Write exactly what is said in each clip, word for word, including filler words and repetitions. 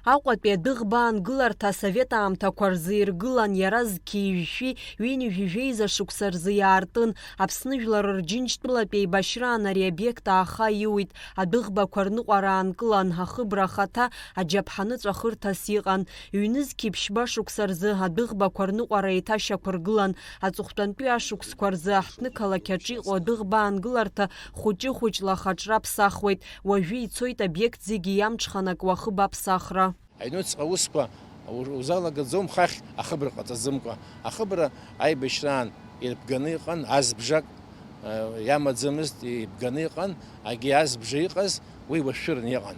Аҟәатәи адәыӷба аангыларҭа асовет аамҭақәа рзы иргылан, иара зқьи жәшәи ҩынҩажәи жәеиза шықәса рзы иаартын. Аԥсны жәлар Рџьынџьтәылатә еибашьраан ари обиект ааха иуит. Адәыӷбақәа рныҟәара аанкылан, ахыбра ахаҭа аџьаԥҳаныҵәахырҭас иҟан. Ҩнызқьи ԥшьба шықәса рзы адәыӷбақәа рныҟәара еиҭашьақәыргылан. Аҵыхәтәантәи ашықәсқәа рзы аҳҭнықалақь аҿы иҟоу адәыӷба аангыларҭа хәыҷы-хәыҷла ахаҿра ԥсахуеит. Уажәы ицоит обиект зегьы иамҽханакуа ахыб аԥсахра. Аҩнуҵҟа аусқәа у-, узалагаӡом хыхь ахыбра ҟаҵаӡымкәа. Ахыбра аибашьраан ирбганы иҟан азбжак, э, иамаӡамызт, ибганы иҟан, агьи азбжа иҟаз уи уашәшәырны иҟан.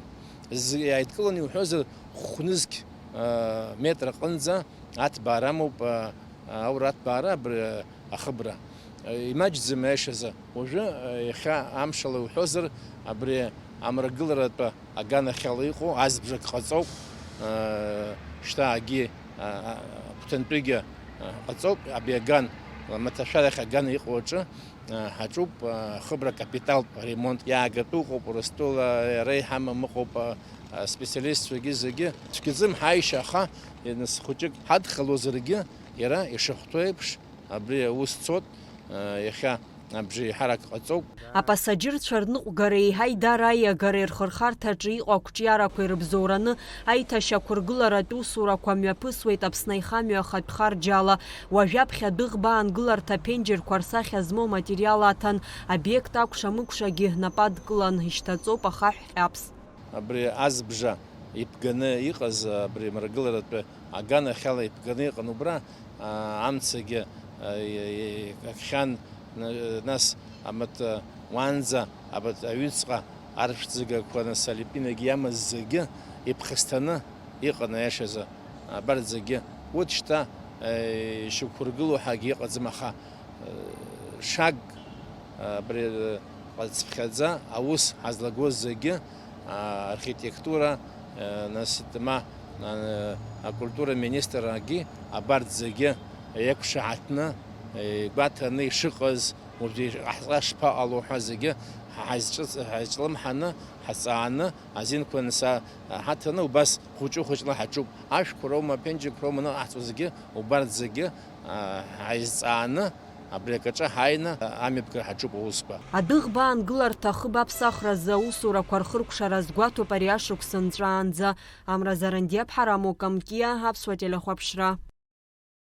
Зегь иааидкыланы иуҳәозар, хәнызқь, э, метр аҟынӡа аҭбаара амоуп, э, аура аҭбаара абри, э, ахыбра. Э, имаҷӡам аиашазы. Уажәы, э, иахьа амшала иуҳәозар, абри амрагыларатәы аганахьала иҟоу азбжак ҟаҵоуп. Э, шьҭа агьи, а, а, агәҭантәигьы, а, ҟаҵоуп. Абри аган, маҭашәарахь аган иҟоу аҿы, а, ҳаҿуп, а, ахыбра капиталтә ремонт иаагатәу ыҟоуп, Урыстәыла иара иҳамам ыҟоуп, а, а, специалистцәагьы зегьы. Цәгьаӡым ҳаишьа, аха, нас хәыҷык ҳадхалозаргьы, иара ишахәҭоу еиԥш, абри аус цот, а, иахьа абжеиҳарак ҟаҵоуп. Апасаџьырцәа рныҟәгара еиҳа идара аиагареи рхырхарҭаҿы иҟоу ақәҿиарақәеи рыбзоураны аиҭашьақәыргыларатә усурақәа мҩаԥысуеит Аԥсны аихамҩа ахатә харџьала. Уажәаԥхьа адәыӷба аангыларҭа аԥенџьырқәа рсахьа змоу аматериал аҭан, обиект акәша-мыкәшагьы нап адкылан, ишьҭаҵоуп ахаҳә ҟьаԥс. Абри азбжа иԥганы иҟаз, абри мрагыларатәы аганахьала иԥганы иҟан убра, а, амцагьы, а, и-, и-, акхьан, н-, нас амаҭ, а, уанӡа абарҭ аҩныҵҟа аршәӡагақәа, нас алепинагьы иамаз зегьы иԥхасҭаны иҟан аиашазы, абарҭ зегьы. Урҭ шьҭа, а, ишьақәыргылоу ҳәагьы иҟаӡам, аха, а, шаг, а, абри, а, ҟацԥхьаӡа аус ҳазлагоз зегьы, а, архитектура, а, нас, ма, а, акультура министрагьы абарҭ зегьы еиқәшаҳаҭны, игәаҭаны ишыҟаз, уажәы ҟаҳҵа шԥаҟало ҳәа зегьы ҳазҿыц-, ҳазҿлымҳаны, ҳазҵааны, азинқәа нас ҳаҭаны, убас хәыҷы-хәыҷла ҳаҿуп. Ашәқәа роума, аԥенџьырқәа роума аныҟаҳҵо зегьы, убарҭ зегьы, а, ҳаизҵааны, абри акаҿы ҳааины, а, амҩаԥгара ҳаҿуп аусқәа. Адәыӷба аангыларҭа ахыб аԥсахразы аусурақәа рхыркәшара азгәаҭоуп ари ашықәс нҵәаанӡа. Амра Зарандиаԥҳа, Рамо Камкиа, Аԥсуа телехәаԥшра.